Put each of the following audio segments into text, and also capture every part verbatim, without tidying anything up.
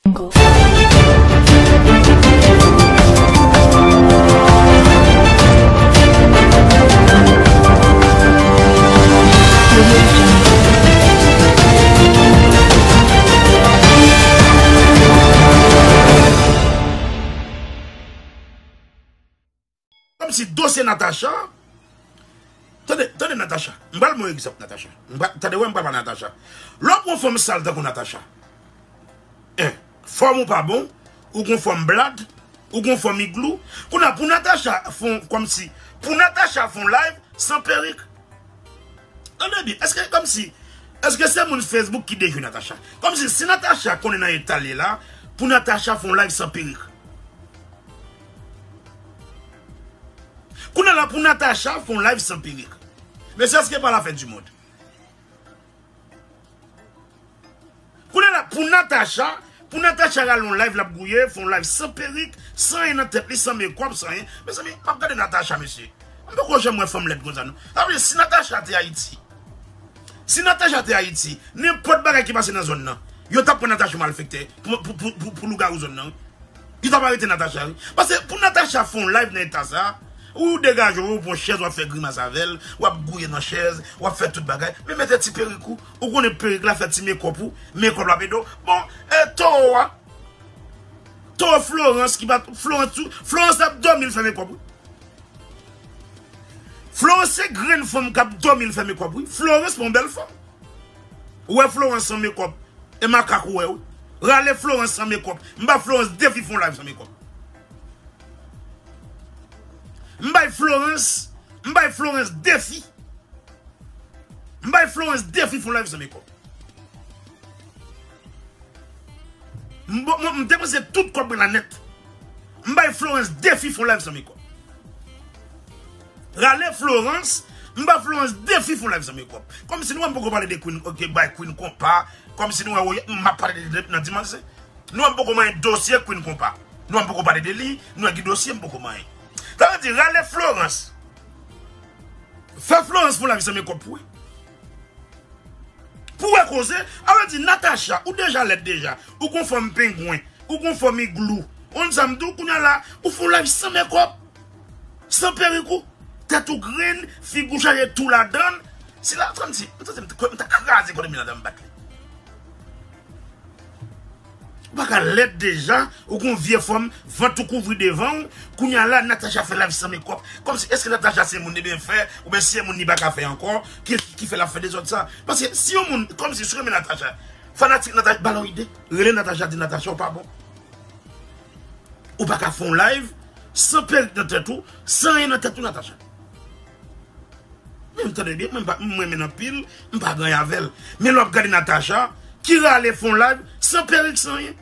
Jungle. Kòmsi dosye Natacha. Tande, tande Natacha. M pral ba w egzanp Natacha. M pral, tande, wè, m pral pale Natacha. Lè w pran yon fanm sal tankou Natacha, en, fòm ou pa bon, ou gon fòm blad, ou gon fòm iglou. Kounye a, pou Natacha fè yon, kòmsi, pou Natacha fè yon live san perik. Tande byen, èske kòmsi, èske se moun Facebook ki dejwe Natacha? Kòmsi, si Natacha konnen nan eta l ye la, pou Natacha fè yon live san perik. Kounye a la, pou Natacha fè yon live san perik. Mesye, èske pa la fin du monde? Kounye a la, pou Natacha, pou Natacha rale yon live, l ap gouye, fè yon live san perik, san anyen nan tèt li, san mekòp, san anyen. Mezanmi, m ap gade Natacha, mesye. M poko janm wè fanm lèd konsa, non. Sa vle di, si Natacha te Ayiti, si Natacha te Ayiti, nenpòt bagay ki pase nan zòn nan, yo t ap pran Natacha malfektè pou, pou, pou, pou, pou lougawou zòn nan, wi. Li t ap arete Natacha, wi. Paske pou Natacha fè yon live nan eta sa, ou degaje w, ou pran chèz, w ap fè grimas avè l, w ap gouye nan chèz, w ap fè tout bagay. Men mete ti perik ou, ou konnen perik la fè ti mekòp ou, mekòp la ap ede w. Bon, e towo a, towo Florence ki pa, Florence tou, Florence ap dòmi, l fè mekòp, wi. Florence se grenn fanm k ap dòmi, l fè mekòp, wi. Florence pa yon bèl fanm. Ou wè Florence san mekòp, e makak ou wè, wi. Rale Florence san mekòp. M ba Florence defi fè yon live san mekòp. M bay Florence, m bay Florence defi. M bay Florence defi fè yon live san mekòp. M, m, m depanse tout kòb mwen la nèt. M bay Florence defi fè yon live san mekòp. Rale Florence, m ba Florence defi fè yon live san mekòp. Kòmsi nou wè m poko pale de Queen, ok, bay Queen konpa. Kòmsi nou wè, woy, m ap pale de, de, nan dimanch. Nou wè m poko manyen dosye Queen konpa. Nou wè m poko pale de li, nou wè ki dosye m poko manyen. Sa vle di, rale Florence. Fè Florence fè yon live san mekòp pou wè. Pou wè koze, a vle di Natacha, ou deja lèd deja. Ou gon fòm pengwen, ou gon fòm iglou. Ou konn sa m di w, kounye a la, ou fè yon live san mekòp, san perik ou, tèt ou grenn, figi w chaje tou ladann. Si la, tann ti, m ta, m ta kraze kò de mi ladan m bat li. Ou pa ka lèd deja, ou gon vye fòm, vant ou kouvri devan w. Kounye a la, Natacha fè live san mekòp. Kòmsi, èske Natacha se moun li byen fè, oubyen se moun li pa ka fè ankò, ki, ki fè l ap fè dezòd sa? Paske si yon moun, kòmsi si w renmen Natacha, fanatik Natacha, ba l yon ide. Rele Natacha, di Natacha, ou pa bon. Ou pa ka fè yon live san perik nan tèt ou, san anyen nan tèt ou, Natacha. Men m tande byen, mwen m pa, m renmen l anpil, m pa gen anyen avè l. Men lè w ap gade Natacha, ki rale fè yon live, san perik, san anyen.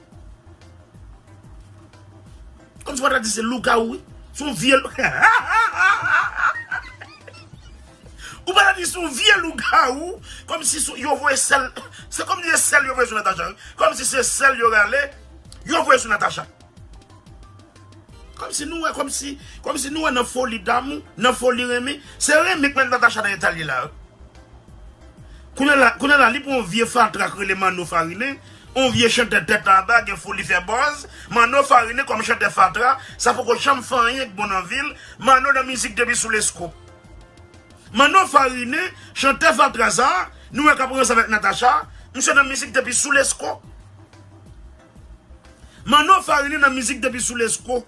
Kòmsi w pa ta di se lougawou, wi. Se yon vye lou-, ou pa ta di se yon vye lougawou, kòmsi se, yo voye sèl, se kòmsi se sèl yo voye sou Natacha, wi. Kòmsi se sèl yo rale, yo voye sou Natacha. Kòmsi nou wè, kòmsi, kòmsi nou wè nan foli damou, nan foli renmen. Se renmen k mete Natacha nan eta l ye la, wi. Kounye a la, kounye a la, li pran yon vye fatra k rele Manno Farine, yon vye chantè tèt anba, gen foli fè buzz. Manno Farine kòm chantè fatra, sa poko janm fè anyen k bon nan vi l. Manno nan mizik depi sou Lesko. Manno Farine, chantè fatra sa, nou wè k ap ranse avèk Natacha, misye nan mizik depi sou Lesko. Manno Farine nan mizik depi sou Lesko.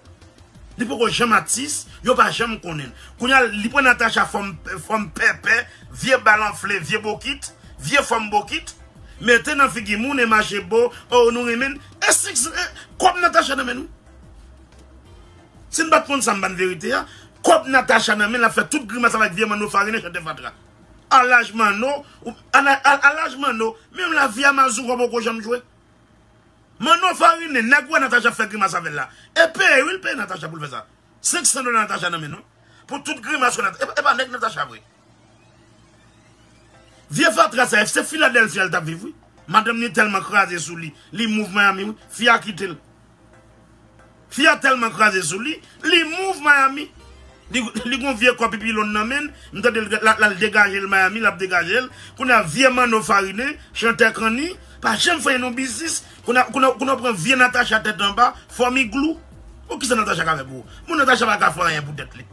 Li poko janm atis, yo pa janm konnen l. Kounye a, li pran Natacha fòm, fòm pèpè, vye bal anfle, vye bokit, vye fòm bokit, mete nan figi moun e mache bo, o, nou renmen l. E sèks, e, kòb Natacha nan men nou. Si n pa t konn sa, m bann verite a, kòb Natacha nan men l ap fè tout grimas avèk vye Manno Farine chantè fatra. A laj Manno, ou, a la, a, a laj Manno, menm lavi a mazouka poko janm jwe. Manno Farine, nèg wè Natacha ap fè grimas avè l la. E peye, wi, l peye Natacha pou l fè sa. Senk san dola Natacha nan men nou. Pou tout grimas wè Nat-, e, e pa nèg Natacha vre. Vye fatra sa, se Filadèlfya l t ap viv, wi. Madanm li tèlman kraze sou li, li move Miami, wi. Fi a kite l. Fi a tèlman kraze sou li, li move Miami. Li, li gon vye kò pipi long nan men l, m tande l la, l al degaje l Miami, l ap degaje l. Kounye a vye manno farinen, chantè kanni, pa janm fè yon biznis. Kounye a, kounye a, kounye a pran vye Natacha tèt anba, fòm iglou. Bon, kisa Natacha ka fè pou ou? Bon, Natacha pa ka fè anyen pou tèt li.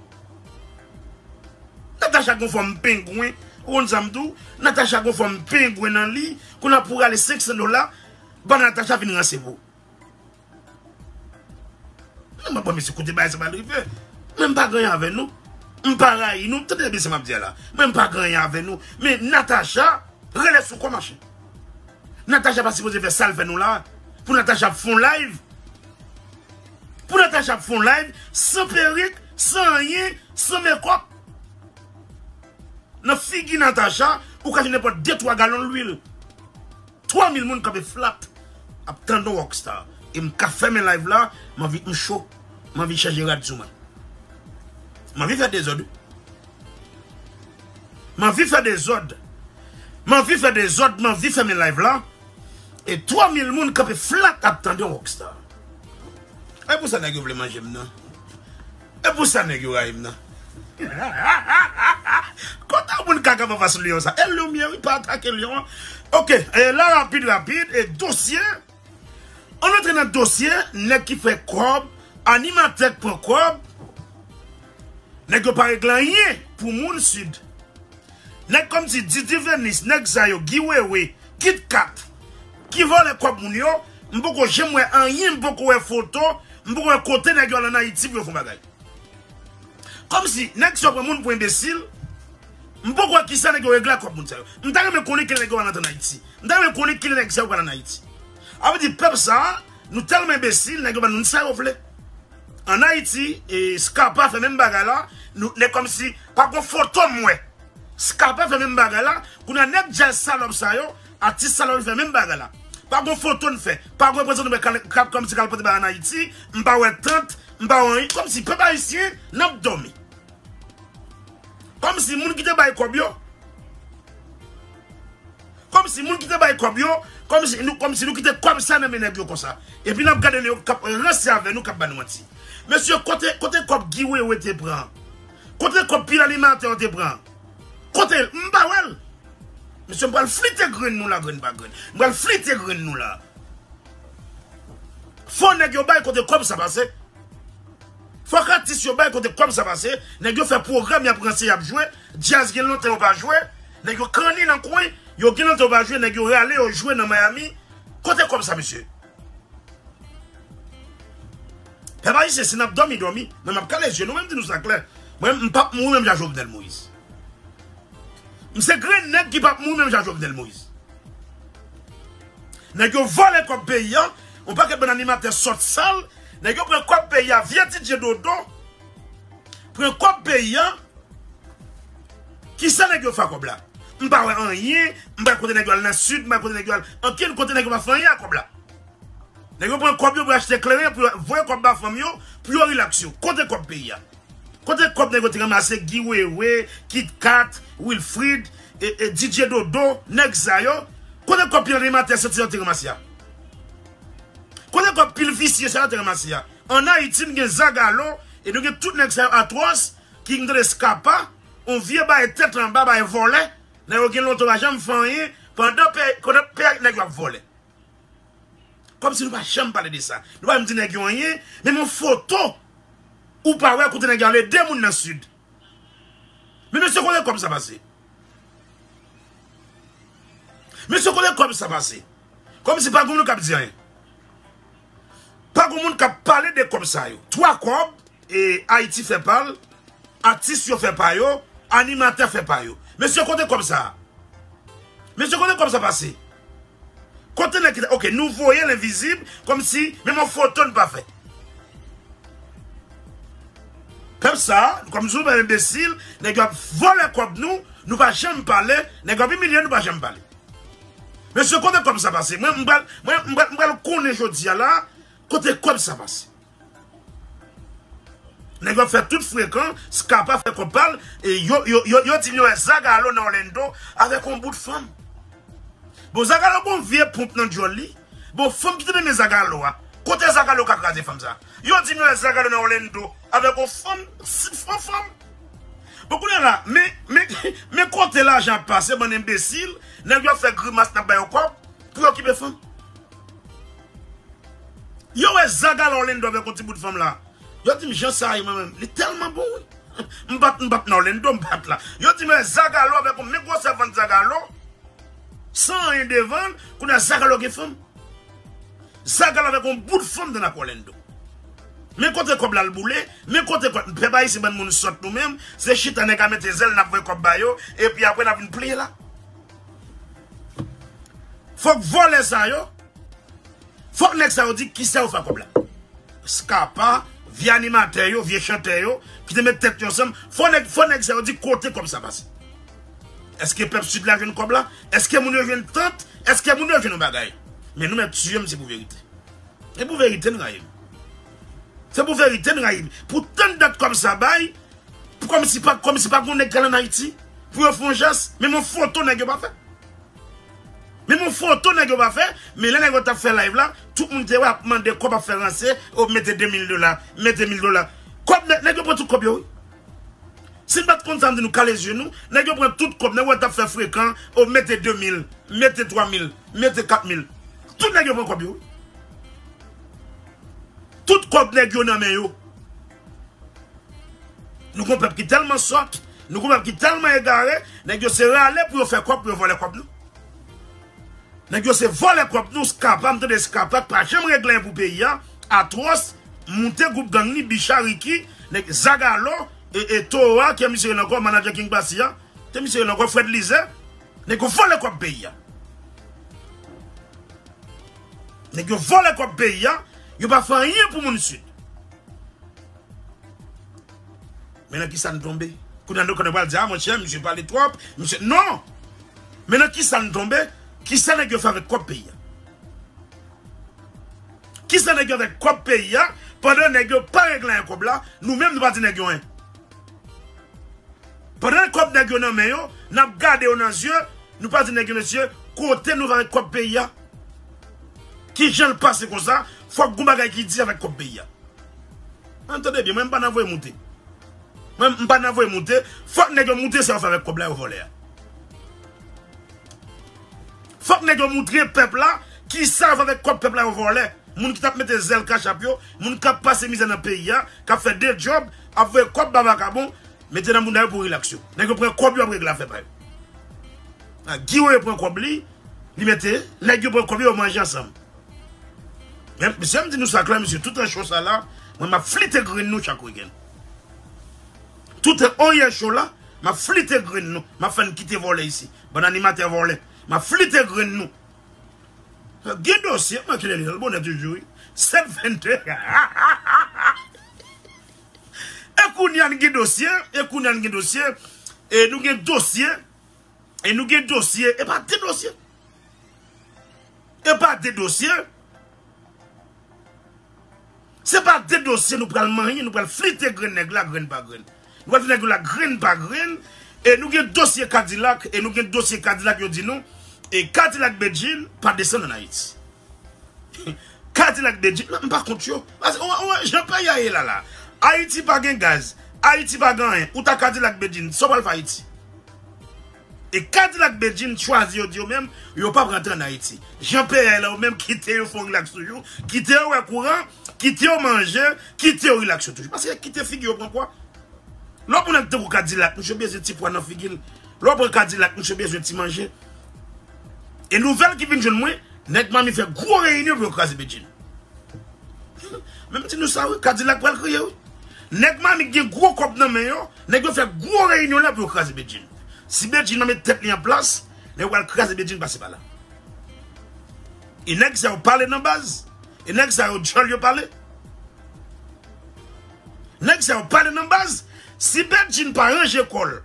Natacha gon fòm pengwen, ou konn sa m di w? Natacha gon fòm pengwen nan li, kounye a pou rale senk san dola, ban Natacha vin ranse pou ou. Mwen, bon, mesye, kote bagay sa pral rive. Mwen, m pa gen anyen avè nou. M pa rayi nou. Tande byen sa m ap di a la. Mwen, m pa gen anyen avè nou. Men Natacha, rele sou kò, mache. Natacha pa sipoze fè sa l fè nou la. Pou Natacha ap fè yon live. Pou Natacha ap fè yon live, san perik, san anyen, san mekòp. Nan figi Natacha, ou ka jwenn nenpòt de twa galon lwil. Twa mil moun kanpe flat ap tande yon rockstar. E m ka fèmen live la, m anvi, m cho. M anvi chanje rad sou mwen. M anvi fè dezòd, wi. M anvi fè dezòd. M anvi fè dezòd, m anvi fèmen live la. E twa mil moun kanpe flat ap tande yon rockstar. E pou sa nèg yo vle manje m nan. E pou sa nèg yo rayi m nan. Kote moun kaka pa fas lyon sa? E lyon m ye, wi, pa atake lyon an. Ok, e la rapid, rapid, e dosye. Ann antre nan dosye, nèg ki fè kòb, animatè k pran kòb. Nèg yo pa regle anyen pou moun Sid. Nèg kòmsi Didi Venis, nèg sa yo, Guy Wewe, Kit Kat, ki vòlè kòb moun yo, m poko janm wè anyen, m poko wè foto, m poko wè kote nèg yo al ann Ayiti pou yo fè yon bagay. Kòmsi nèg sa yo pran moun pou enbesil, m poko wè kisa nèg yo regle ak kòb moun sa yo. M ta renmen konnen kilè nèg yo pral antre ann Ayiti. M ta renmen konnen kilè nèg sa yo pral ann Ayiti. A vle di pèp sa a, nou tèlman enbesil, nèg yo ban nou sa yo vle. Ann Ayiti, e, Skapa fè menm bagay la, nou, nèg kòmsi, pa gon foto m wè. Skapa fè menm bagay la, kounye a nèg djaz salòp sa yo, atis salòp yo fè menm bagay la. Pa gon foto n fè, pa gon reprezante n wè kal-, kap kòmsi k al pote bagay ann Ayiti, m pa wè tant, m pa wè anyen, kòmsi pèp ayisyen, n ap dòmi. Kòmsi moun ki te bay kòb yo, Kòmsi moun ki te bay kòb yo, kòmsi nou, kòmsi nou kite kòb sa nan men nèg yo konsa. Epi n ap gade yo k ap ranse avè nou, k ap ba nou manti. Mesye, kote, kote kòb Guy Wewe te pran? Kote kòb pil animatè yo te pran? Kote l? M pa wè l. Mesye, m pral flite grenn nou la, grenn pa grenn. M pral flite grenn nou la. Fò nèg yo bay kote kòb sa pase. Fòk atis yo bay kote kòb sa pase. Nèg yo fè pwogram, y ap ranse, y ap jwe. Djaz gen lontan yo pa jwe. Nèg yo kanni nan kwen. Yo gen lontan yo pa jwe. Nèg yo rale, yo jwe nan Miami. Kote kòb sa, mesye? Pèp ayisyen, si n ap dòmi, dòmi. Men m ap kale je nou, men m di nou sa klè. Mwen, m p ap mouri menm jan Jovenel Moïse. M se grenn nèg ki p ap mouri menm jan Jovenel Moïse. Nèg yo vòlè kòb peyi a, yon pakèt bann animatè sòt sal, nèg yo pran kòb peyi a, vye D J Dodo, pran kòb peyi a, kisa nèg yo fè ak kòb la? M pa wè anyen, m pa wè kote nèg yo al nan Sid, m pa wè kote nèg yo al, ankenn kote nèg yo pa fè anyen ak kòb la. Nèg yo pran kòb yo pou achte kleren, pou yo voye kòb ba fanm yo, pou yo rilaks yo. Kote kòb peyi a? Kote kòb nèg yo te ranmase Guy Wewe, Kit Kat, Wilfrid, e, e, D J Dodo, nèg sa yo? Kote kòb pil animatè sòt sal yo te ranmase a? Kote kòb pil visye sa yo te ranmase a? Ann Ayiti, n gen Zagalo, e nou gen tout nèg sa yo atwòs, ki n tande Skapa, on vye bay tèt anba, bay vòlè, nèg yo gen lontan yo pa janm fè anyen, pandan pè, pandan pè nèg yo ap vòlè. Kòmsi nou pa janm pale de sa. Nou pa janm di nèg yo anyen, menm yon foto, ou pa wè kote nèg yo al ede moun nan Sid. Men mesye, kote kòb sa pase? Mesye, kote kòb sa pase? Kòmsi pa gen moun k ap di anyen. Pa gen moun k ap pale de kòb sa yo. Twa kòb, e, Ayiti fè pa l, atis yo fè pa yo, animatè fè pa yo. Mesye, kote kòb sa a? Mesye, kote kòb sa pase? Kote nèg ki ta, ok, nou voye l envizib, kòmsi menm yon foto n pa fè. Pèp sa a, kòmsi nou pa enbesil, nèg yo ap vòlè kòb nou, nou pa janm pale, nèg yo ap imilye nou, nou pa janm pale. Mesye, kote kòb sa pase? Mwen, m pral, mwen, m pral, m pral konnen jodi a la, kote kòb sa pase. Nèg yo ap fè tout frekan, Skapa fè kòb pa l, e yo, yo, yo, yo di m yo wè Zagalo nan Orlando avèk yon bout fanm. Bon, Zagalo gon vye ponp nan djòl li. Bon, fanm ki te nan men Zagalo a, Kote Zagalo ka kraze fanm sa? Yo di m yo wè Zagalo nan Orlando avèk yon fanm, si, yon fanm. Bon, kounye a la, men, men, men kote lajan ap pase, bann enbesil, nèg yo ap fè grimas nan bay yo kòb pou yo okipe fanm. Yo wè Zagalo Orlando avèk yon ti bout fanm la. Yo di m jan sa ye mwen menm. Li tèlman bon, wi. M pa t, m pa t nan Orlando, m pa t la. Yo di m wè Zagalo avèk yon men gwosè vant Zagalo. San anyen devan l, kounye a Zagalo gen fanm. Zagalo avèk yon bout fanm nan Orlando. Men kote kòb la l boule, men kote kòb, pèp ayisyen bann moun sòt nou menm, se chita nèg a mete zèl n ap voye kòb ba yo, epi apre n ap vin pleye la. Fòk vòlè sa yo, fòk nèg sa yo di kisa yo fè ak kòb la. Skapa, vye animatè yo, vye chantè yo, ki te met tèt yo ansanm, fò nèg, fò nèg sa yo di kote kòb sa pase. Èske pèp Sid la jwenn kòb la? Èske moun yo jwenn tant? Èske moun yo jwenn yon bagay? Men nou mèt tiye m, se pou verite. Se pou verite n rayi m. Se pou verite n rayi m. Pou tann dat kòb sa bay, pou kòmsi pa, kòmsi pa gon nèg k al ann Ayiti, pou yo fè yon jès, menm yon foto nèg yo pa fè. Menm yon foto nèg yo pa fè, men lè nèg yo t ap fè live la, tout moun te wè ap mande kòb ap fè ranse, o mete de mil dola, mete mil dola. Kòb nèg, nèg yo pran tout kòb yo, wi. Si n pa t konn sa, m di nou kale zye nou, nèg yo pran tout kòb, nèg yo t ap fè frekan, o mete de mil, mete twa mil, mete kat mil. Tout nèg yo pran kòb yo, wi. Tout kòb nèg yo nan men yo. Nou gon pèp ki tèlman sòt, nou gon pèp ki tèlman egare, nèg yo se rale pou yo fè kòb, pou yo vòlè kòb nou. Nèg yo se vòlè kòb nou, Skapa, m tande Skapa k pa janm regle anyen pou peyi a, Atwòs, moute gwoup gang li, Bicha, Ricky, nèg Zagalo, e, e Toa, ki misye rele ankò, manadjè King Basi a, te misye rele ankò, Fred Lizè, nèg yo vòlè kòb peyi a. Nèg yo vòlè kòb peyi a, yo pa fè anyen pou moun Sid. Men nan kisa n tonbe? Kounye a nou konnen pral di, a, monchè, misye pale twòp, misye, non! Men nan kisa n tonbe? Kisa nèg yo fè avèk kòb peyi a? Kisa nèg yo fè avèk kòb peyi a? Pandan nèg yo pa regle anyen kòb la, nou menm nou pa di nèg yo anyen. Pandan kòb nèg yo nan men yo, n ap gade yo nan zye, nou pa di nèg yo, mesye, kote nou fè avèk kòb peyi a? Kijan l pase konsa? Fòk gon bagay ki di avèk kòb peyi a. An, tande byen, mwen m pa nan voye moute. Mwen m pa nan voye moute. Fòk nèg yo moute sa yo fè avèk kòb la yo vòlè a. Fòk nèg yo moutre pèp la kisa yo fè avèk kòb pèp la yo vòlè. Moun ki t ap mete zèl kachap yo, moun k ap pase mizè nan peyi a, k ap fè de djòb, ap voye kòb ba vakabon, mete nan bounda yo pou rilaks yo. Nèg yo pran kòb yo ap regle afè pa yo. A, Guy Wewe pran kòb li, li mete, nèg yo pran kòb yo, yo manje ansanm. Men, mesye, m di nou sa klè, mesye, tout an cho sa la, mwen m ap flite grenn nou chak wikenn. Tout an oyè cho la, m ap flite grenn nou, m ap fè n kite vòlè isi. Bann animatè vòlè, m ap flite grenn nou. Gen dosye, mwen kile li nan bonè toujou, wi. Sèt vennde. E kounye a n gen dosye, e kounye a n gen dosye, e nou gen dosye, e nou gen dosye, e pa de dosye. E pa de dosye. Se pa de dosye nou pral manyen, nou pral flite grenn nèg la, grenn pa grenn. Nou pral flite nèg la, grenn pa grenn. E nou gen dosye Kadilak, e nou gen dosye Kadilak, yo di nou, e Kadilak Bedjine pa desann ann Ayiti. Kadilak Bedjine, m pa kont yo. Paske, ou, ou, jan peyi a ye la, la. Ayiti pa gen gaz, Ayiti pa gen anyen. Ou ta Kadilak Bedjine, sa w pral fè Ayiti? E Kadilak Bedjine chwazi yo di yo menm, yo p ap rantre ann Ayiti. Jan peyi a ye la, yo menm kite yo fè yon rilaks toujou, kite yo wè kouran, kite yo manje, kite yo rilaks yo toujou. Paske kite figi yo pran pwa. Lè w pran nèg tankou Kadilak, misye bezwen ti pwa nan figi l. Lè w pran Kadilak, misye bezwen ti manje. E nouvèl ki vin jwenn mwen, nèg Mami fè gwo reyinyon pou yo kraze Bedjine. Men m di nou sa, wi, Kadilak pral kriye, wi. Nèg Mami gen gwo kòb nan men yo, nèg yo fè gwo reyinyon la pou yo kraze Bedjine. Si Bedjine pa met tèt li an plas, nèg yo pral kraze Bedjine pase pa la. E nèg sa yo pale nan baz, e nèg sa yo djòl yo pale. Nèg sa yo pale nan baz, si Bedjine pa ranje kò l,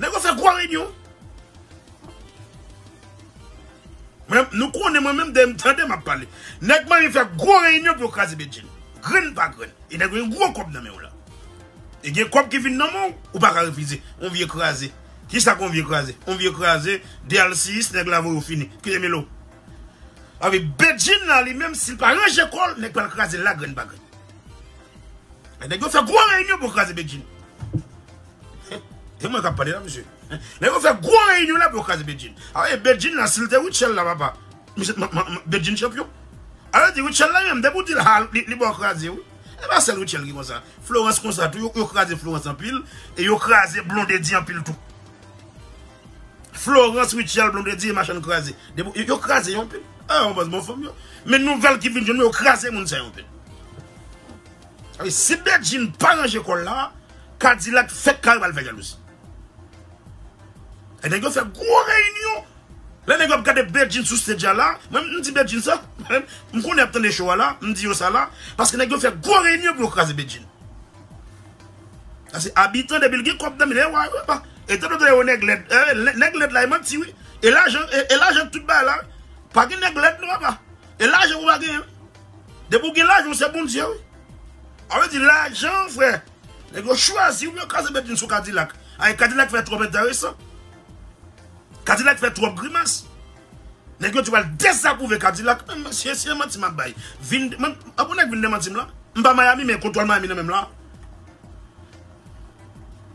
nèg yo fè gwo reyinyon. Mwen, nou konnen mwen menm, dèyè m tande m ap pale. Nèg Mami fè gwo reyinyon pou yo kraze Bedjine. Grenn pa grenn. E nèg yo gen gwo kòb nan men yo la. E gen kòb ki vin nan men w, ou pa ka refize. On vye kraze. Kisa k on vye kraze? On vye kraze, D L six, nèg la voye w fini. Kite Melo. Avè Bedjine la li menm, si l pa ranje kò l, nèg pral kraze l la grenn pa grenn. E nèg yo fè gwo reyinyon pou kraze Bedjine. E mwen k ap pale la, mesye. Nèg yo fè gwo reyinyon la pou yo kraze Bedjine. A, e Bedjine la, si l te Rutshelle la, papa. Misye, m, m, m, Bedjine chanpyon. Alò, di Rutshelle la menm, depi w di l, ha, li, li ba w kraze, wi. E pa sèl Rutshelle ki konsa. Florence konsa tou, yo, yo kraze Florence anpil. E yo kraze Blondedy anpil tou. Florence, Rutshelle, Blondedy, e machann kraze. Depi, yo, yo kraze yo anpil. A, yon baz bon fanm yo. Men nouvèl ki vin jwenn yo, yo kraze moun sa yo anpil. Sa vle, si Bedjine pa ranje kò l la, Kadilak fèk kare pral fè jalouzi. E nèg yo fè gwo reyinyon. Lè nèg yo ap gade Bedjine sou stage la, mwen m di Bedjine sa, m konnen y ap tande show a la, m di yo sa la, paske nèg yo fè gwo reyinyon pou yo kraze Bedjine. Sa se abitan depi l gen kòb nan men l, e wa, e pa. E tann yo yo nèg lèd, e, nè- nèg lèd la, e manti wi. E lajan, e, e lajan tout bagay la. Pa gen nèg lèd non papa. E lajan ou pa genyen. Depi w gen lajan, w se Bondye wi. A vle di lajan, frè. Nèg yo chwazi pou yo kraze Bedjine sou Kadilak. Ay, Kadilak fè twòp enteresan. Kadilak fè twòp grimas. Nèg yo di w al dezapwouve Kadilak. Men, men, se, se manti m ap bay. Vin, mwen, apre nèg vin demanti m la. M pa Miami, men kontwòl Miami nan men m la.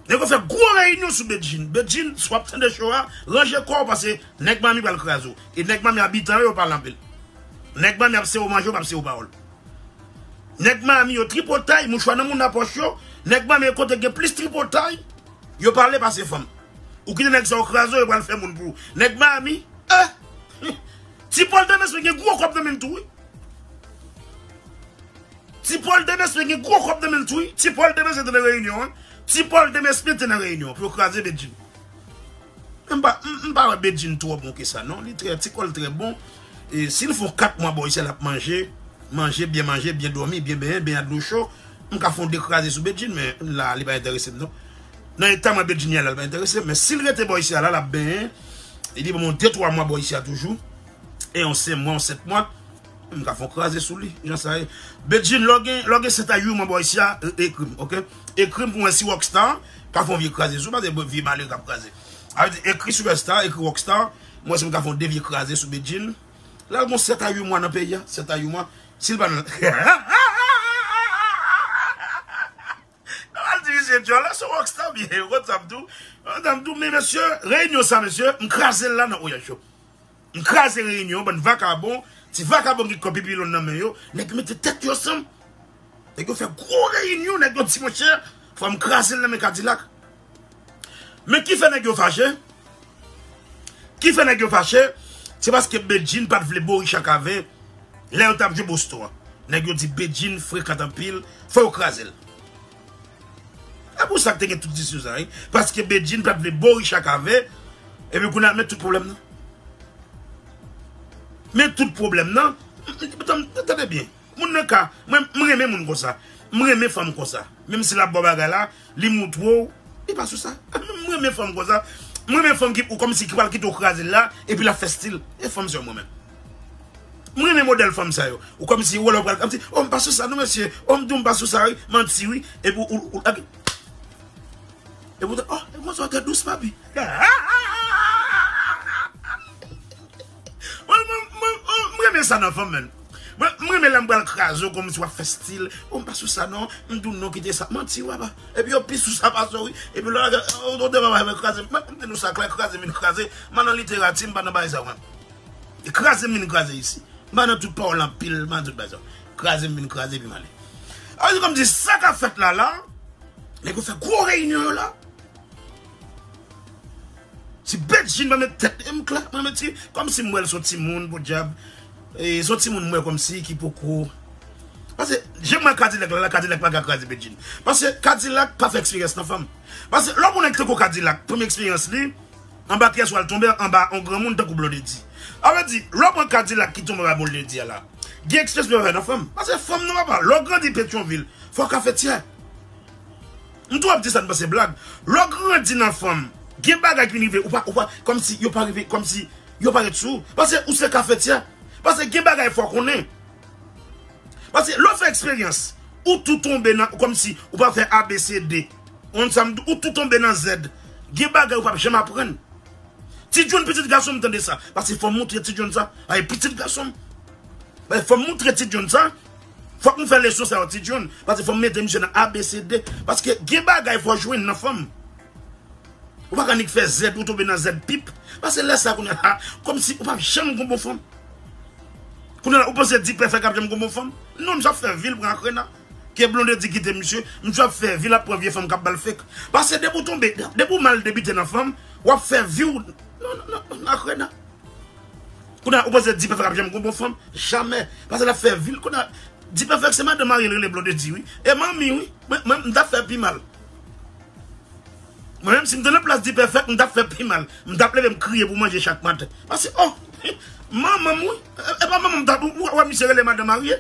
Nèg yo fè gwo reyinyon sou Bedjine. Bedjine, si w ap tande show a, ranje kò w, paske nèg Miami pral kraze w. E nèg Miami abitan yo, yo pale anpil. Nèg Miami ap sere w manje, yo p ap sere w pawòl. Nèg Miami yo tripotay, mouchwa nan moun nan pòch yo. Nèg Miami kote gen plis tripotay, yo pale pase fanm. Ou kite nèg sa yo kraze w, yo pral fè moun pou ou. Nèg Miami, eh! Ti Paul Demesmin gen gwo kòb nan men l tou wi. Ti Paul Demesmin gen gwo kòb nan men l tou wi. Ti Paul Demesmin te nan reyinyon an. Ti Paul Demesmin te nan reyinyon pou yo kraze Bedjine. M pa, m, m pa wè Bedjine twò bon ke sa non. Li trè, ti kò l trè bon. E si l fè yon kat mwa bò isi a, l ap manje, manje, byen manje, byen dòmi, byen benyen, benyen ak dlo cho, m ka fè yon de kraze sou Bedjine, men la, li pa enterese m non. Nan eta mwen Bedjine ye la, li pa enterese m. Men si l rete bò isi a la, l ap benyen. E li ban m yon de twa mwa bò isi a toujou. E yon senk mwa, yon sèt mwa. M ka fè yon kraze sou li, jan sa ye. Bedjine, lè w gen, lè w gen sèt a uit mwa bò isi a, e- ekri m, oke? Ekri m pou mwen si Rockstar ka fè yon vye kraze sou, pa de vye malere k ap kraze. A vle di, ekri Superstar, ekri Rockstar, mwen si m ka fè yon de vye kraze sou Bedjine. Lè l gen sèt a uit mwa nan peyi a, sèt a uit mwa, si l pa nan. Nan al di misye djòl, se Rockstar byen, yo konn sa m di w. Konn sa m di w, men mesye, reyinyon sa, mesye, m kraze l la nan Ouyè Show. M kraze reyinyon, bann vakabon, ti vakabon ki kò pipi lòn nan men yo, nèg yo mete tèt yo ansanm. Nèg yo fè gwo reyinyon, nèg yo di, monchè, fò m kraze l nan men Kadilak. Men ki fè nèg yo fache? Ki fè nèg yo fache? Se paske Bedjine pa t vle bo Richard Cavé lè yo t ap jwe Boston an. Nèg yo di Bedjine frekant anpil, fò yo kraze l. E pou sa k te gen tout diskou sa, wi. Paske Bedjine pa t vle bo Richard Cavé, epi kounye a, men tout pwoblèm nan. Men tout pwoblèm nan. M, m, m, tande byen. Moun nan ka, mwen, m renmen moun konsa. M renmen fanm konsa. Menm si l ap ba w bagay la, li moutre w, li pa sou sa. M renmen fanm konsa. M renmen fanm ki, ou kòmsi ki pral kite w kraze l la, epi l ap fè stil. E fanm sa m renmen. M renmen modèl fanm sa yo. Ou kòmsi ou wè lè w pral, kòmsi, oh, m pa sou sa non, mesye. Oh, m di w m pa sou sa, wi. Manti, wi. Epi ou, ou, ou, epi ou, oh, e konsa w te dous, papi. Mwen, mwen, mwen, mwen, m renmen sa nan fanm, menn. Mwen, m renmen lè m pral kraze w kòmsi w ap fè stil. Oh, m pa sou sa non. M di w non, kite sa. Manti, w apa. Epi yo pi sou sa pase w, wi. Epi lè w lage, oh, oh, oh, papa, kraze. Mwen, m di nou sa klè, kraze m vin kraze. M pa nan literati, m pa nan bagay sa, mwen. E kraze m vin kraze isi. M pa nan tout pawòl anpil, m pa nan tout bagay sa. Kraze m vin kraze, epi m ale. A, se kòmsi sa k ap fèt la, la. Nèg yo fè gwo reyinyon yo la. Si Bedjine pa met tèt, e m klè, mwen met ti, kòmsi m wè l se yon timoun, podyab. E se yon timoun m wè kòmsi ki poko. Paske, jan m wè Kadilak la, la, Kadilak pa ka kraze Bedjine. Paske Kadilak pa fè eksperyans nan fanm. Paske, lè w pran nèg tankou Kadilak, premye eksperyans li, anba pyès ou al tonbe, anba yon granmoun tankou Blondedy. A vle di, lè w pran Kadilak ki tonbe anba Blondedy a la, gen eksperyans li pa fè nan fanm. Paske fanm nan papa, lè w grandi Petyonvil, fò w kafetyè. M tou ap di sa, n panse blag. Lè w grandi nan fanm, gen bagay ki vin rive, ou pa, ou pa, kòmsi yo pa rive, kòmsi yo pa ret sou ou. Paske ou se kafetyè. Paske gen bagay fò w konnen. Paske lè w fè eksperyans, ou tou tonbe nan, kòmsi ou pa fè A B C D. Ou konn sa m di, ou tou tonbe nan Z. Gen bagay ou p ap janm aprann. Ti John, pitit gason m, tande sa. Paske fò m montre Ti John sa. Ay, pitit gason m. Fò m moutre Ti John sa. Fòk m fè leson sa yo, Ti John. Paske fò m mete misye nan A B C D. Paske gen bagay fò jwenn nan fanm. Ou pa ka nik fè Z, ou tonbe nan Z pip. Paske lè sa kounye a la, kòmsi ou p ap janm gon bon fanm. Kounye a la, ou panse Dipèfèk ap janm gon bon fanm? Non, misye ap fè vi l pran akrena. Ke Blondedy kite misye, misye ap fè vi l ap pran vye fanm k ap ba l fake. Paske depi w tonbe, depi w mal debite nan fanm, w ap fè vi w nan, nan, nan, nan akrena. Kounye a, ou panse Dipèfèk ap janm gon bon fanm? Jamè. Paske l ap fè vi l. Kounye a, Dipèfèk se madan marye l rele Blondedy, wi. E manmi, wi. Mwen, mwen, m t ap fè pi mal. Mwen menm, si m te nan plas Dipèfèk, m t ap fè pi mal. M t ap leve, m kriye pou manje chak maten. Paske, oh, manman m, wi. E, e pa manman m t ap, ou, ou wè misye rele madan marye.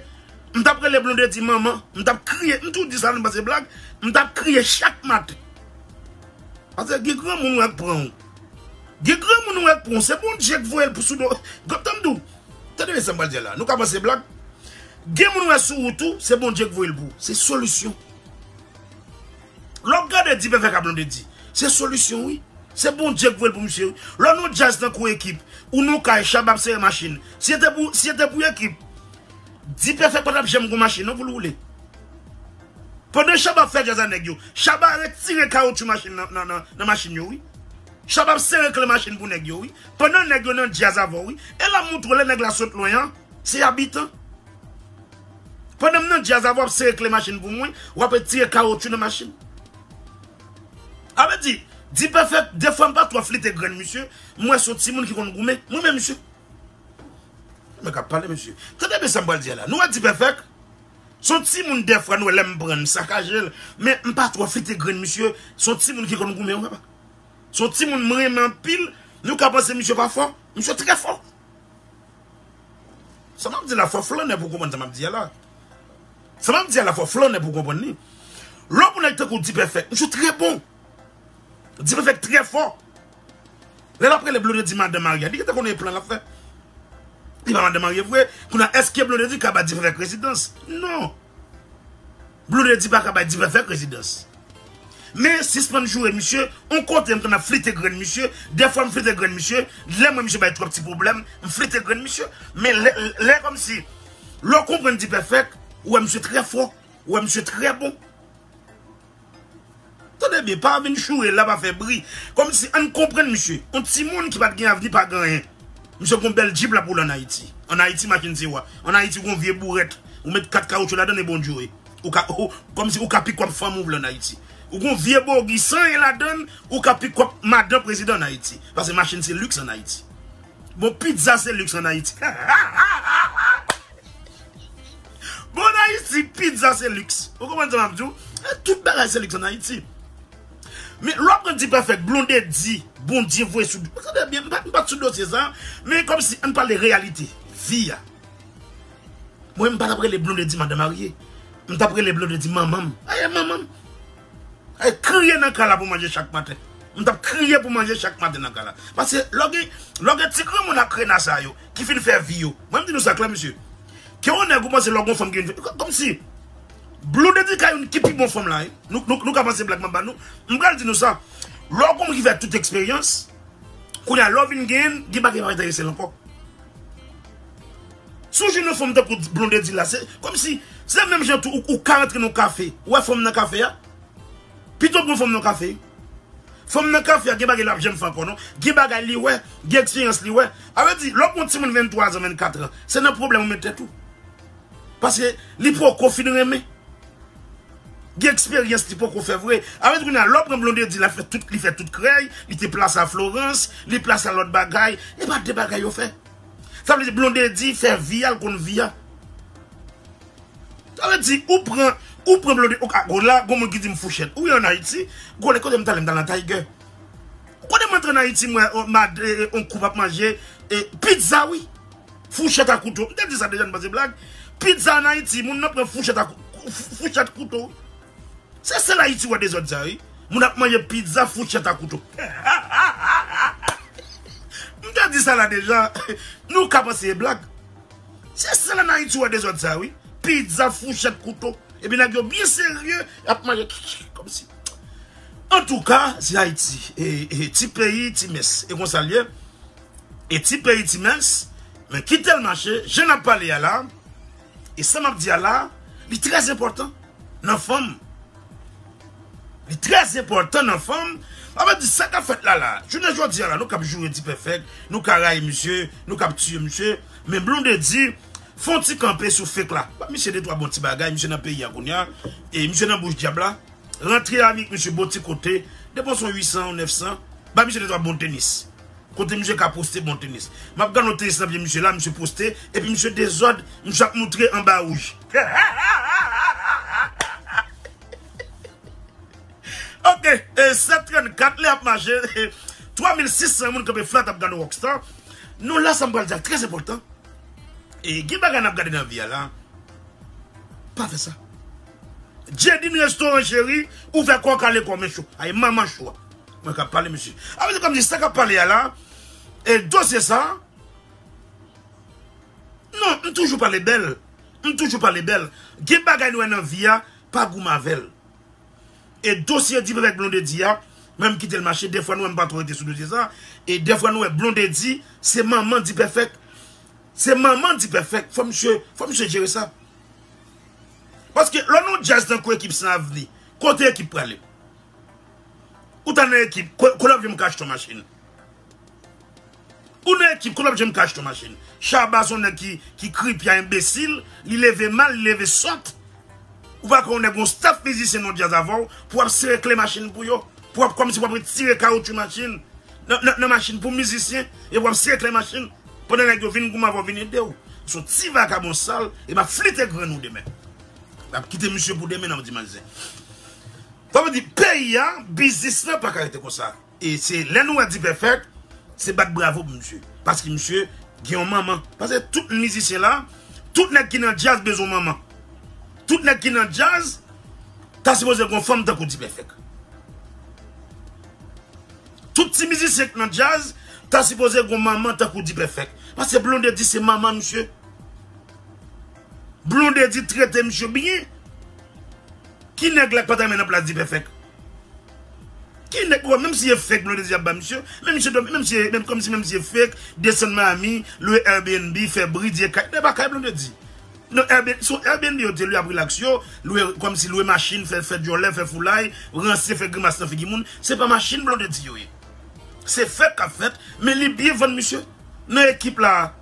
M t ap rele Blondedy manman. M t ap kriye. M tou di sa, nou panse blag. M t ap kriye chak maten. Paske gen granmoun ou wè k pran w. Gen granmoun ou wè k pran w. Se Bondye k voye l pou sou do. Tann m di w. Tande sa m pral di la. Nou ka panse blag. Gen moun ou wè sou wout ou, se Bondye k voye l pou ou. Se solisyon. Lè w ap gade Dipèfèk ak Blondedy, se solisyon, wi. Se Bondye k voye l pou misye, wi. Lè w nan djaz tankou Ekip, ou nan kay, Shabba ap sere machin. Si se te pou, si se te pou Ekip, Dipèfèk pa t ap janm gon machin, non, pou l woule. Pandan Shabba ap fè djaz a nèg yo, Shabba retire kawotchou machin nan, nan, nan, nan machin yo, wi. Shabba ap sere kle machin pou nèg yo, wi. Pandan nèg yo nan djaz avè w, wi. E l ap montre w lè nèg la sot lwen an, se abitan. Pandan m nan djaz avè w ap sere kle machin pou mwen, w ap retire kawotchou nan machin. A vle di, Dipèfèk, defwa m pa twò flite grenn misye, m wè se yon timoun ki konn goumen. Mwen menm, misye. Mwen k ap pale, mesye. Tande byen sa m pral di a la. Nou wè Dipèfèk? Se yon timoun defwa nou wè lè m pran l, m sakaje l. Men m pa twò flite grenn misye. Se yon timoun ki konn goumen, wi, papa. Se yon timoun m renmen anpil. Nou ka panse misye pa fò. Misye trè fò. Sa m ap di la, fò flannè pou konprann sa m ap di a la. Sa m ap di a la, fò flannè pou konprann li. Lè w pou nèg tankou Dipèfèk, misye trè bon. Dipèfèk trè fò. Lè l ap rele Blondedy madan marye, li gentan konnen plan l ap fè. Li pa madan marye vre. Kounye a, èske Blondedy ka bay Dipèfèk rezidans? Non. Blondedy pa ka bay Dipèfèk rezidans. Men sispann joure misye, on kote m konn ap flite grenn misye, defwa m flite grenn misye, lè m wè misye bay twòp ti pwoblèm, m flite grenn misye. Men lè, lè kòmsi, lè w konprann Dipèfèk, ou wè misye trè fò, ou wè misye trè bon. Tande byen, pa vin choure la, pa fè bri. Kòmsi ann konprann misye. On timoun ki pa t gen avni, pa gen anyen. Misye gon bèl djip l ap woule ann Ayiti. Ann Ayiti, machin se wa. Ann Ayiti, gon vye bourèt. Ou met kat kawotchou ladann e bon Dye. Ou ka, ou, kòmsi ou ka pik w ap fanm ou vle ann Ayiti. Ou gon vye bogi san anyen ladann, ou ka pik w ap madan prezidan ann Ayiti. Paske machin se liks ann Ayiti. Bon, pizza se liks ann Ayiti. Bon, ann Ayiti, pizza se liks. Ou konprann sa m ap di w? E tout bagay se liks ann Ayiti. Men lè w ap pran Dipèfèk, Blondedy, Bondye voye sou. Tande byen, m pa, m pa t sou dosye sa, men kòmsi ann pale reyalite vi a. Mwen, m pa t ap rele Blondedy madan marye. M t ap rele Blondedy manman m. Aye, manman m. Ay, kriye nan kay la pou manje chak maten. M t ap kriye pou manje chak maten nan kay la. Paske lè w gen, lè w gen ti granmoun ak rena sa yo, ki fin fè vi yo. Mwen, m di nou sa klè, mesye. Ke yon nèg ou panse lè w gon fanm ki vin fè, kòmsi, Blondedy ka youn ki pi bon fanm la, wi. Nou, nou, nou ka panse blag m ap ba nou. M pral di nou sa. Lè w gon moun ki fè tout eksperyans, kounye a, lè w vin genyen l, gen bagay pa enterese l ankò. Si w jwenn yon fanm tankou Blondedy la, se kòmsi, se menm jan tou, ou, ou ka rantre nan kafe. Ou wè fanm nan kafe a? Pito pran fanm nan kafe. Fanm nan kafe a, gen bagay l ap janm fè ankò, non. Gen bagay li wè, gen eksperyans li wè. A vle di, lè w pran yon timoun venntwa zan, vennkat an, se nan pwoblèm ou met tèt ou. Paske li poko fin renmen. Gen eksperyans li poko fè vre. A vle di kounye a, lè w pran Blondedy, l ap fè tout, li fè tout krèy, li te plase a Florence, li plase a lòt bagay. E pa de bagay yo fè. Sa vle di Blondedy fè vi a, l konn vi a. Sa vle di, ou pran, ou pran Blondedy, ou ka, gon la, gon moun ki di m fouchèt. Ou ye ann Ayiti, gon lè kote m t ale, m t al nan Tiger. Ou konnen mwen antre ann Ayiti, mwen, on, mad, e, e, on koup ap manje, e, pizza, wi. Fouchèt a kouto. M te di sa deja, n panse blag. Pizza ann Ayiti, moun nan pran fouchèt a kou-, fou-, fouchèt kouto, wi. Se sèl Ayiti w wè dezòd sa, wi. Moun ap manje pizza, fouchèt a kouto. M te di sa la deja. Nou ka panse e blag. Se sèl ann Ayiti w wè dezòd sa, wi. Pizza, fouchèt, kouto. Epi nèg yo byen serye, y ap manje kòmsi. Antouka, se Ayiti. E, e, ti peyi, ti mès. E konsa l ye. E ti peyi, ti mès. Men kite l mache, jan n ap pale a la, e sa m ap di a la, li trè enpòtan nan fanm. Li trè enpòtan nan fanm. Sa vle di sa k ap fèt la la. Jounen jodi a la, nou k ap joure Dipèfèk, nou ka rayi misye, nou k ap tiye misye. Men Blondedy, fè yon ti kanpe sou fake la. Ba misye de twa bon ti bagay, misye nan peyi a kounye a. E misye nan bouch dyab la. Rantre avèk misye bon ti kote, depanse yon uit san, yon nèf san. Ba misye de twa bon tenis. Kote misye ka poste bon tenis. M ap gade yon tenis nan pye misye la, misye poste, epi misye dezòd, misye ap moutre anba wouj. Ok, e sèt trannkat, lè ap mache, twa mil sis san moun kanpe flat ap gade Rockstar. Nou la, sa m pral di a trè enpòtan. E gen bagay n ap gade nan vi a la. Pa fè sa. Jedin restoran cheri, ou fè kò kale kòm cho. Ay, manman cho a. Mwen k ap pale, mesye. A vle di kòmsi sa k ap pale a la, e dosye sa, non, m toujou pale bèl. M toujou pale bèl. Gen bagay nou wè nan vi a, pa goumen avè l. E dosye Dipèfèk Blondedy a, mwen m kite l mache, dèfwa nou wè m pa twò rete sou dosye sa, e dèfwa nou wè Blondedy, se manman Dipèfèk. Se manman Dipèfèk, fò misye, fò misye jere sa. Paske lè w nan yon djaz tankou Ekip San Avni, kote Ekip prale? Ou ta nan Ekip, ko-, kote w ap jwenn kach ton machin? Ou nan Ekip, kote w ap jwenn kach ton machin? Shabba se yon nèg ki, ki kripya, enbesil, li leve mal, li leve sòt. Ou pa kwè yon nèg yon staff mizisyen nan djaz avè w, pou w ap sere kle machin pou yo, pou w ap kòmsi w ap retire kawoutchou machin nan, nan, nan machin pou mizisyen, e w ap sere kle machin, pandan nèg yo vin goumen avè w, vin ede w. Se yon ti vakabon sal, e m ap flite grenn ou demen. M ap kite misye pou demen nan dimanch zen. Sa vle di, peyi a, biznis lan pa ka rete konsa. E se lè nou wè Dipèfèk, se bat bravo pou misye. Paske misye gen yon manman. Paske tout mizisyen la, tout nèg ki nan djaz bezwen manman. Tout nèg ki nan djaz, ta sipoze gen yon fanm tankou Dipèfèk. Tout ti mizisyen ki nan djaz, ta sipoze gen yon manman tankou Dipèfèk. Paske Blondedy se manman misye. Blondedy trete misye byen. Ki nèg la k pa ta renmen nan plas Dipèfèk? Ki nèg, wè, menm si e fake Blondedy ap ba misye, men misye dòmi, menm si, menm kòmsi, menm si e fake, desann Miami, lwe Airbnb, fè bri, diye kay, e pa kay Blondedy. Non, Airbnb, sou Airbnb yo te lwe ap rilaks yo, lwe, kòmsi lwe machin, fè, fè djòlè, fè foulay, ranse, fè grimas nan figi moun, se pa machin Blondedy yo ye. Se fake k ap fèt, men li byen vann misye. Nan Ekip la,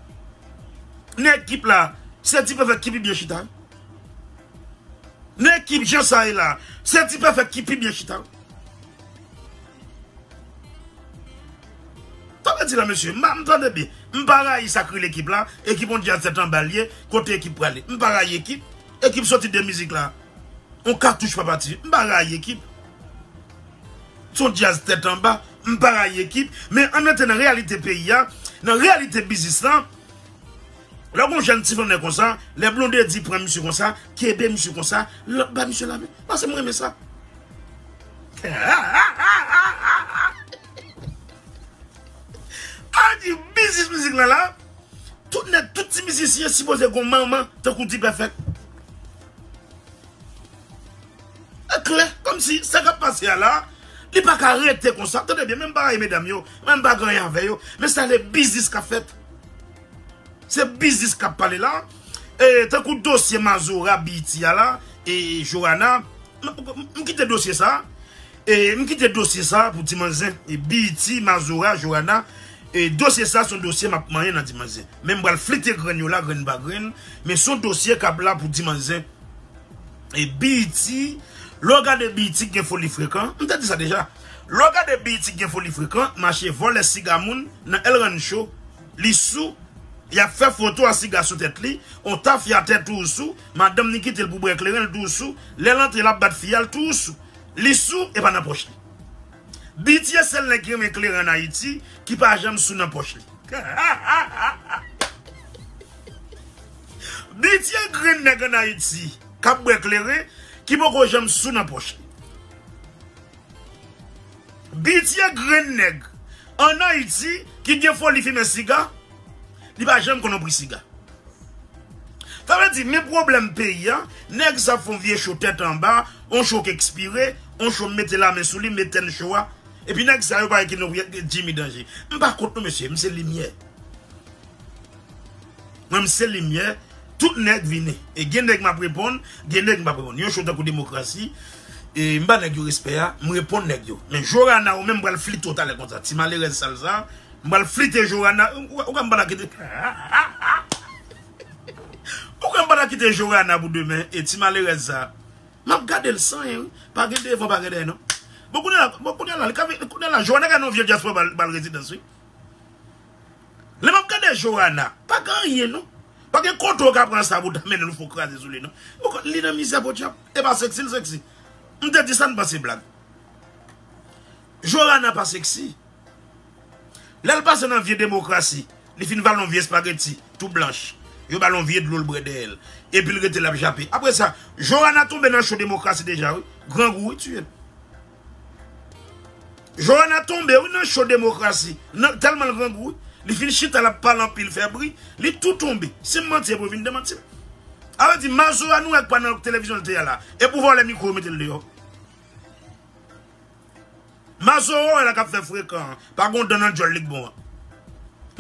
nan Ekip la, se Dipèfèk ki pi byen chita. Nan Ekip jan sa ye la, se Dipèfèk ki pi byen chita. Sa vle di la, mesye, m pa, m tande byen. M pa rayi sa k rele Ekip la, Ekip yon djaz tèt anba l ye, kote Ekip prale? M pa rayi Ekip. Ekip soti de mizik la. On katouch pa pati. M pa rayi Ekip. Se yon djaz tèt anba. M pa rayi Ekip. Men ann antre nan reyalite peyi a, nan reyalite biznis lan, lè w gen yon jèn ti flannè konsa, lè Blondedy pran misye konsa, kenbe misye konsa, l ap ba misye lamen. Paske m renmen sa. A di biznis mizik lan la, tout nèg, tout ti mizisyen sipoze gen yon manman tankou Dipèfèk. E klè, kòmsi sa k ap pase a la, li pa ka rete konsa. Tande byen, men m pa rayi medam yo, men m pa gen anyen avè yo, men sa se biznis k ap fèt. Se biznis k ap pale la. E, tankou dosye Mazora, B E T a la, e Joana, m, m, m kite dosye sa. E, m kite dosye sa pou dimanch zen. E B E T, Mazora, Joana, e dosye sa se yon dosye m ap manyen nan dimanch zen. Men m pral flite grenn yo la, grenn pa grenn. Men se yon dosye k ap la pou dimanch zen. E B E T, lè w gade B E T gen foli frekan, m te di sa deja. Lè w gade B E T gen foli frekan, mache vòlè siga moun nan El Rancho, li sou, y ap fè foto a siga sou tèt li, on tafyatè tou sou, madanm li kite l pou bwè kleren l tou sou, lè l antre l ap bat fi a l tou sou. Li sou, e pa nan pòch li. B E T se sèl nèg ki renmen kleren ann Ayiti, ki pa janm sou nan pòch li. B E T grenn nèg ann Ayiti k ap bwè kleren, ki poko janm sou nan pòch li. B E T grenn nèg ann Ayiti ki gen foli fimen siga, li pa janm konn yon pri siga. Sa vle di, men pwoblèm peyi a, nèg sa ap fè yon vye cho tèt anba, yon cho k ekspire, yon cho mete lamen sou li, m etèn cho a. Epi nèg sa yo pa ekip non, Jimmy Danje. M pa kont nou, mesye, m se limyè. Mwen, m se limyè. Tout nèg vini. E gen nèg m ap reponn, gen nèg m p ap reponn. Yon show tankou Demokrasi, e m ba nèg yo respè a, m reponn nèg yo. Men Jorana, ou menm, m pral flite w talè konsa. Ti malerèz sal sa, m pral flite Jorana. Ou, ou, ou ka m pa ta kite. Ou ka m pa ta kite Jorana pou demen, e ti malerèz sa. M ap gade l san anyen, wi. Pa gen devan, pa gen dèyè, non. Bon, kounye a, bon, kounye a la, li ka vin, kounye a la, Jorana ka nan yon vye dyaspora ba l, ba l rezidans, wi. Lè m ap gade Jorana, pa gen anyen, non. Pa gen kote w ka pran sa pou w ta mennen l, fò w kraze sou li, non. Ou konn, li nan mizè podyab. E pa seksi, l seksi. M te di sa, n panse blag. Jorana pa seksi. Lè l pase nan vye Demokrasi, li fin vale yon vye espageti, tou blanch. Yo ba l yon vye dlo, l bwè dèyè l. Epi l rete l ap jape. Apre sa, Jorana tonbe nan show Demokrasi deja, wi. Grangou, wi, tiye l. Jorana tonbe, wi, nan show Demokrasi. Nan, tèlman l grangou, wi. Li fin chita, l ap pale anpil, fè bri. Li tou tonbe. Si m manti, e pou yo vin demanti m. A vle di, Mazora nou wè k pa nan televizyon l te ye a la. E pou vòlè mikwo, yo mete l deyò. Mazora wè la k ap fè frekan an. Pa gon dan nan djòl li k bon an.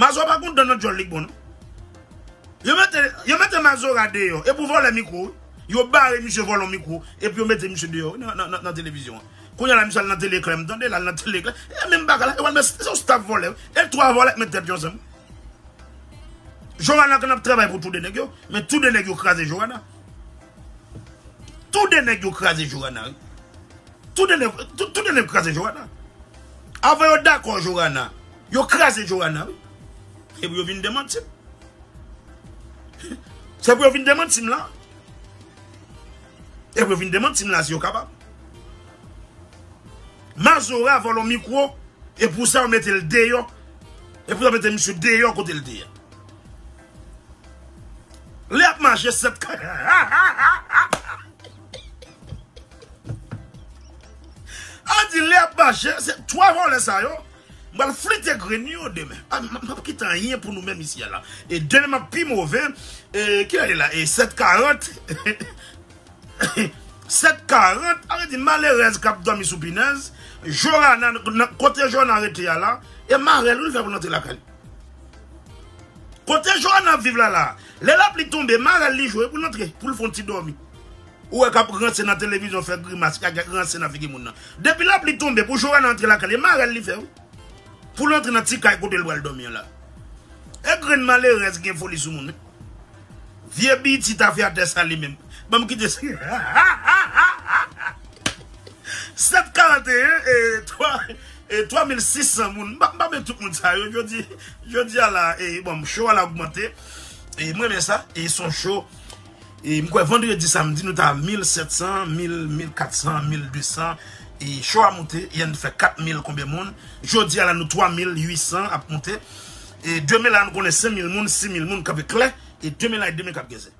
Mazora pa gon dan nan djòl li k bon, non. Yo mete, yo mete Mazora deyò. E pou vòlè mikwo, wi. Yo bare misye vòlè yon mikwo. Epi yo mete misye deyò, wi, nan, nan, nan, nan televizyon an. Kounye a la, misye al nan Tele Klè, m tande, l al nan Tele Klè. E menm bagay la, yo pral met, se yon staff vòlè, wi. E twa vòlè k met tèt yo ansanm. Jorana konn ap travay pou tou de nèg yo, men tou de nèg yo kraze Jorana. Tou de nèg yo kraze Jorana, wi. Tou de nèg, tou, tou de nèg kraze Jorana. Avan yo dakò Jorana, yo kraze Jorana, wi. E pou yo vin demanti m. Se pou yo vin demanti m la. E pou yo vin demanti m la si yo kapab. Mazora vòlè yon mikwo. E pou sa, yo mete l deyò. E pou sa, yo mete misye deyò kote l te ye a. Lè ap mache, sèt ka. A di, lè ap mache, se twa vòlè sa yo. M pral flite grenn yo demen. A, m, m ap kite anyen pou nou menm isi a la. E demen, m ap pi move. E, kilè li la? E, sèt karant. Sèt karant, a vle di malerèz k ap dòmi sou pinèz, Jorana, nan, kote Jorana rete a la, e marèl wi l fè pou l antre lakay li. Kote Jorana ap viv la la, lè lapli tonbe, marèl li jwe pou l antre, pou l fè yon ti dòmi. Ou wè k ap ranse nan televizyon, fè grimas, k ap ranse nan figi moun nan. Depi lapli tonbe, pou Jorana antre lakay li, e marèl li fè wi. Pou l antre nan ti kay kote l pral dòmi an la. E grenn malerèz gen foli sou moun, wi. Vye B E T ta fè atè sa li menm. Ban m kite sa. Sèt karanteyen e twa, e twa mil sis san moun. M pa, m pa met tout moun sa yo. Jodi, jodi a la, e, bon, show a la ogmante. E m renmen sa. E s on show. E m kwè vandredi, samdi, nou ta mil sèt san, mil, mil kat san, mil de san. E show a moute, yè n fè kat mil konbyen moun. Jodi a la, nou twa mil uit san ap moute. E demen la, nou konnen senk mil moun, sis mil moun kanpe klè. E demen la, e demen k ap gen zen.